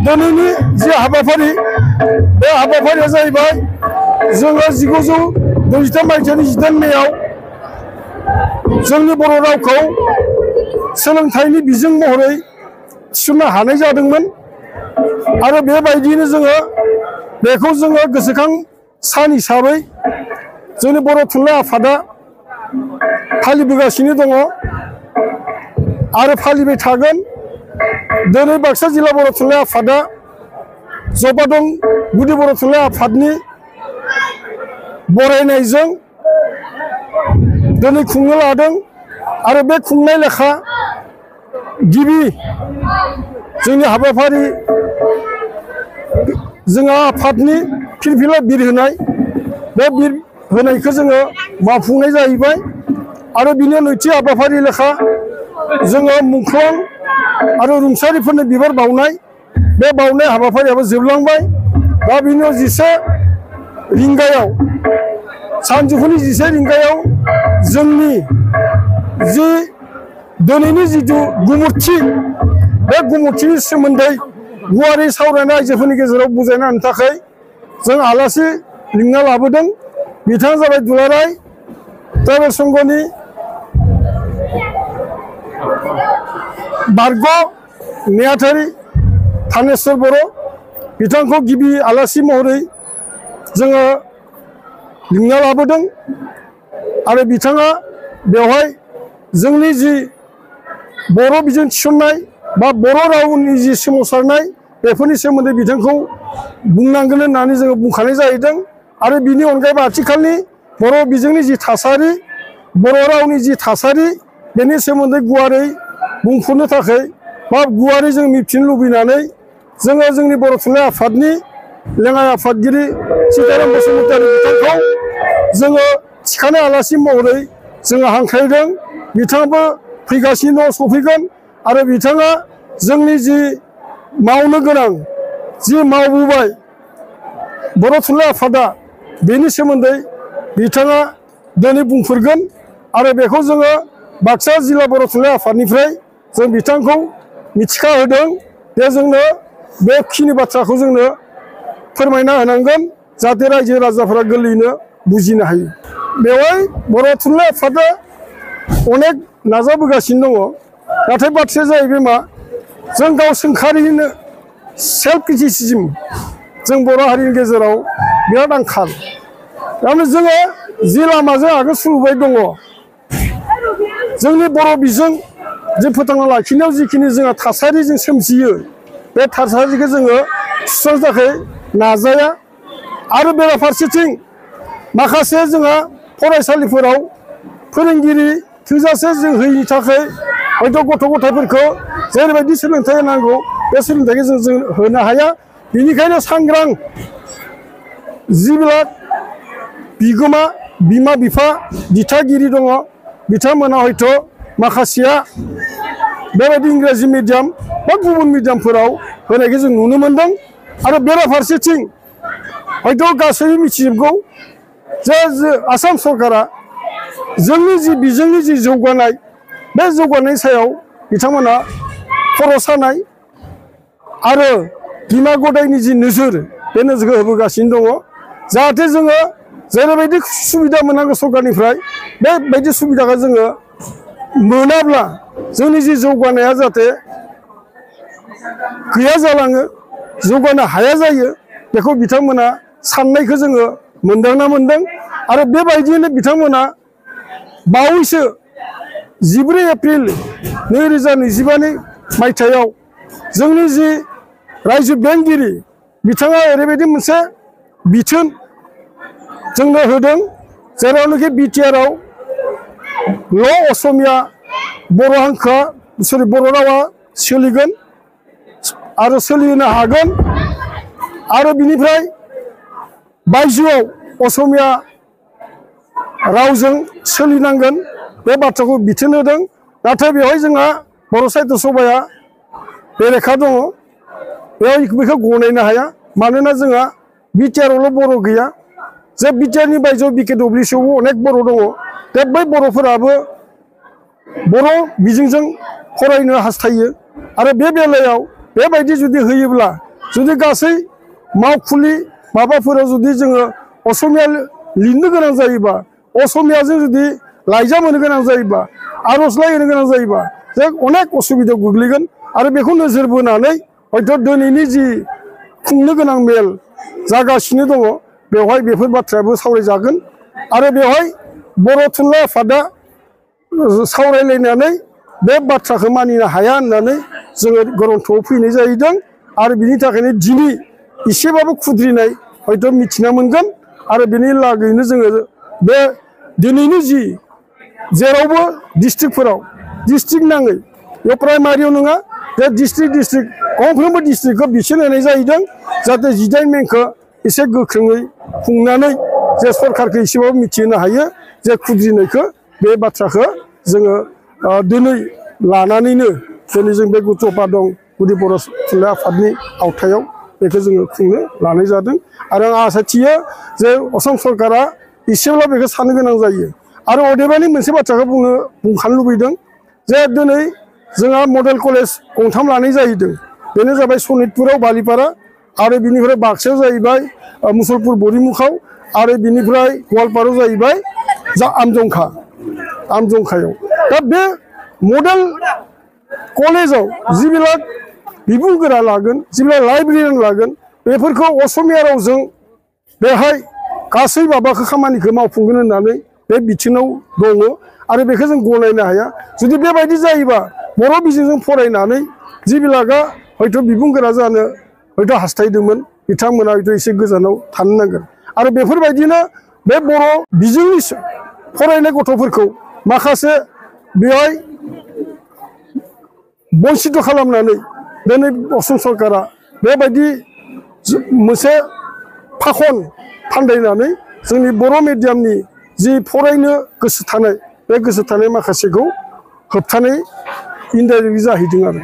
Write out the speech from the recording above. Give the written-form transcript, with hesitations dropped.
दिनैनि जि हाबाफारि बे हाबाफारिया जाहैबाय जोङो 1993 मायथाइनि 10 मेआव जोंनि बर' रावखौ सोलोंथाइनि बिजों महरै थिसननो हानाय जादोंमोन आरो बेबायदियैनो जोङो बेखौ जोङो गोसोखां सान हिसाबै जोंनि बर' थुनलाइ आफादा फालिबोगासिनो दङ आरो फालिबाय थागोन। दिनै बाक्सा जिल्ला बर' थुनलाइ आफादा जबादं गुदि बर' थुनलाइ आफादनि बरायनायजों दिनै खुंनो लादों आरो बे खुंनाय लेखा गिबि जोंनि हाबाफारि जोंहा आफादनि फिरफिला बिर होनाय बे बिर होनायखौ जोङो मावफुंनाय जाहैबाय आरो बिनि नैथि हाबाफारि लेखा जोङो मुंख्लं आरो रुंसारिफोरनो बिबार बावनाय बे बावनाय हाबाफारियाबो जोबलांबाय। दा बिनि 11 रिंगायाव सानजौफुनि 11 रिंगायाव जोंनि जि दिनैनि जिथु गुमुरथि बे गुमुरथिनि सोमोन्दै गुवारै सावरायनाय आइजोफोरनि गेजेराव बुजायना होनो थाखाय जों आलासि लिंना लाबोदों। बिथाङा जाबाय दुलाराय ट्राइबेल संघनि बारग' नेहाथारि थानेस्वर बर' बिथांखौ गिबि आलासि महरै जोङो लिंना लाबोदों आरो बिथाङा बेवहाय जोंनि जि बर' बिजों थिसननाय बा बर' रावनि जि सोमावसारनाय बेफोरनि सोमोन्दै बिथांखौ बुंनांगोन होननानै जोङो बुंखानाय जाहैदों आरो बिनि अनगायैबो आथिखालनि बर' बिजोंनि जि थासारि बर' रावनि जि थासारि बेनि सोमोन्दै गुवारै बुंफुरनो थाखाय बा गुवारै जों मिथिनो लुबैनानै जोङो जोंनि बर' थुनलाइ आफादनि लेङाइ आफादगिरि सीताराम बसुमतारी बिथांखौ जोङो थिखानाय आलासि महरै जोङो हांख्रायदों। बिथाङाबो फैगासिनो दं, सफैगोन आरो बिथाङा जोंनि जि मावनो गोनां जि मावबोबाय बर' थुनलाइ आफादा बेनि सोमोन्दै बिथाङा दिनै बुंफोरगोन आरो बेखौ जोङो बाक्सा जिल्ला बर' थुनलाइ आफादनिफ्राय जों बिथांखौ मिथिखा होदों जे जोंनो बेखिनि बाथ्राखौ जोंनो फोरमायना होनांगोन जाहाथे रायजो राजाफोरा गोरलैयैनो बुजिनो हायो। बेवहाय बर' थुनलाइ आफादा अनेक नाजाबोगासिनो दङ, नाथाय बाथ्राया जाहैबाय मा जों गाव सोंखारिनो सेल्फ क्रिटिसिज्म जों बर' हारिनि गेजेराव बिराद आंखाल। थारमाने जोङो जि लामाजों आगोल सुरबोबाय दङ जोंनि बर' बिजों जे फोथांना लाखिनायाव जिखिनि जोंहा थासारि जों सोमजियो बे थासारिखौ जोङो सुस्रांनो थाखाय नाजाया आरो बेराफारसेथिं माखासे जोंहा फरायसालिफोराव फोरोंगिरि थोजासे जों होयैनि थाखाय हयथ' गथ' गथायफोरखौ जेरैबायदि सोलोंथाइ होनांगौ बे सोलोंथाइखौ जों होनो हाया। बेनिखायनो सांग्रां जिबिला बिगोमा बिमा बिफा दिथागिरि दङ बिथांमोना हयथ' माखासेया बेबायदि इंराजि मिडियाम बा गुबुन मिडियामफोराव होनायखौ जों नुनो मोन्दों आरो बेराफारसेथिं हयथ' गासैबो मिथिजोबगौ जे आसाम सरकारा जोंनि जि बिजोंनि जि जौगानाय बे जौगानायनि सायाव बिथांमोना खर' सानाय आरो बिमा गदायनि जि नोजोर बे नोजोरखौ होबोगासिनो दङ जाहाथे जोङो जेरैबायदि सुबिदा मोननांगौ सरकारनिफ्राय बेबायदि सुबिदाखौ जोङो मोनाब्ला जोंनि जि जौगानाया जाहाथे गैया जालाङो, जौगानो हाया जायो बेखौ बिथांमोना साननायखौ जोङो मोनदांना मोन्दों आरो बेबायदियैनो बिथांमोना बावैसो 14 एप्रिल 2025 मायथाइयाव जोंनि जि रायजो बेंगिरि बिथाङा ओरैबायदि मोनसे बिथोन जोंनो होदों जेरावनोखि बिटिआरआव असमिया बर' हांखोआ बर' रावा सोलिगोन आरो सोलिनो हागोन आरो बिनिफ्राय बायजोआव असमिया रावजों सोलिनांगोन बे बाथ्राखौ बिथोन होदों। नाथाय बेवहाय जोंहा बर' साहित्य सभाया बेरेखा दङ, बेखौ गनायनो हाया मानोना जोंहा बिटिआरआवल' बर' गैया, जे बिटिआरनि बायजोआव बिकेडब्लिउसिआवबो अनेक बर' दङ। दा बै बर'फोराबो बर' बिजोंजों फरायनो हास्थायो आरो बे बेलायाव बेबायदि जुदि होयोब्ला जुदि गासै मावखुलि माबाफोराव जुदि जोङो असमिया लिरनो गोनां जायोबा असमियाजों जुदि लाइजाम होनो गोनां जायोबा आर'जलाइ होनो गोनां जायोबा जों अनेक असुबिदायाव गोग्लैगोन आरो बेखौ नोजोर बोनानै हयथ' दिनैनि जि खुंनो गोनां मेल जागासिनो दङ बेवहाय बेफोर बाथ्रायाबो सावरायजागोन आरो बेवहाय बर' थुनलाइ आफादा सावरायलायनानै बे बाथ्राखौ मानिनो हाया होननानै जोङो गरन्थ'आव फैनाय जाहैदों आरो बिनि थाखायनो दिनै एसेबाबो खुद्रिनाय हयथ' मिथिना मोनगोन आरो बेनि लागैनो जोङो बे दिनैनि जि जेरावबो डिस्ट्रिक्टफोराव डिस्ट्रिक्ट नाङै बे प्राइमारियाव नङा बे डिस्ट्रिक्ट गंफ्रोमबो डिस्ट्रिक्टखौ बिसोन होनाय जाहैदों जाहाथे 18 मेखौ एसे गोख्रोङै खुंनानै जे सरकारखौ एसेबाबो मिथिहोनो हायो जे खुद्रिनायखौ बे बाथ्राखौ जोङो दिनै लानानैनो दिनै जों बे गुटपा दं गुदि बर' थुनलाइ आफादनि आवथायाव बेखौ जोङो खुंनो लानाय जादों आरो आं आसा थियो जे असम सरकारा एसेब्ला बेखौ साननो गोनां जायो आरो अदेबानि मोनसे बाथ्राखौ बुंखानो लुबैदों जे दिनै जोंहा मडेल कलेज गंथाम लानाय जाहैदों बेनो जाबाय सनितपुराव बालिपारा आरो बिनिफ्राय बाक्सायाव जाहैबाय मुसलपुर बरिमुखाव आरो बिनिफ्राय गवालपारायाव जाहैबाय आमजंखायाव दा बे मडेल कलेजाव जिबिलाक बिबुंगोरा लागोन जिबिलाक लाइब्रेरियान लागोन बेफोरखौ असमिया रावजों बेहाय गासै माबाखौ खामानिखौ मावफुंगोन होननानै बे बिथिङाव दङ आरो बेखौ जों गनायनो हाया जुदि बेबायदि जायोबा बर' बिजोंजों फरायनानै जिबिलाकआ हयथ' बिबुंगोरा जानो हयथ' हास्थायदोंमोन बिथांमोना हयथ' एसे गोजानाव थानो नांगोन आरो बेफोरबायदिनो बे बर' बिजोंनि फरायनाय गथ'फोरखौ माखासे बेहाय बन्सित खालामनानै दिनै असम सरकारा बेबायदि मोनसे फाखन फान्दायनानै जोंनि बर' मिडियामनि जि फरायनो गोसो थानाय बे गोसो थानाय माखासेखौ होबथानाय इनडाइरेक्टलि जाहैदों आरो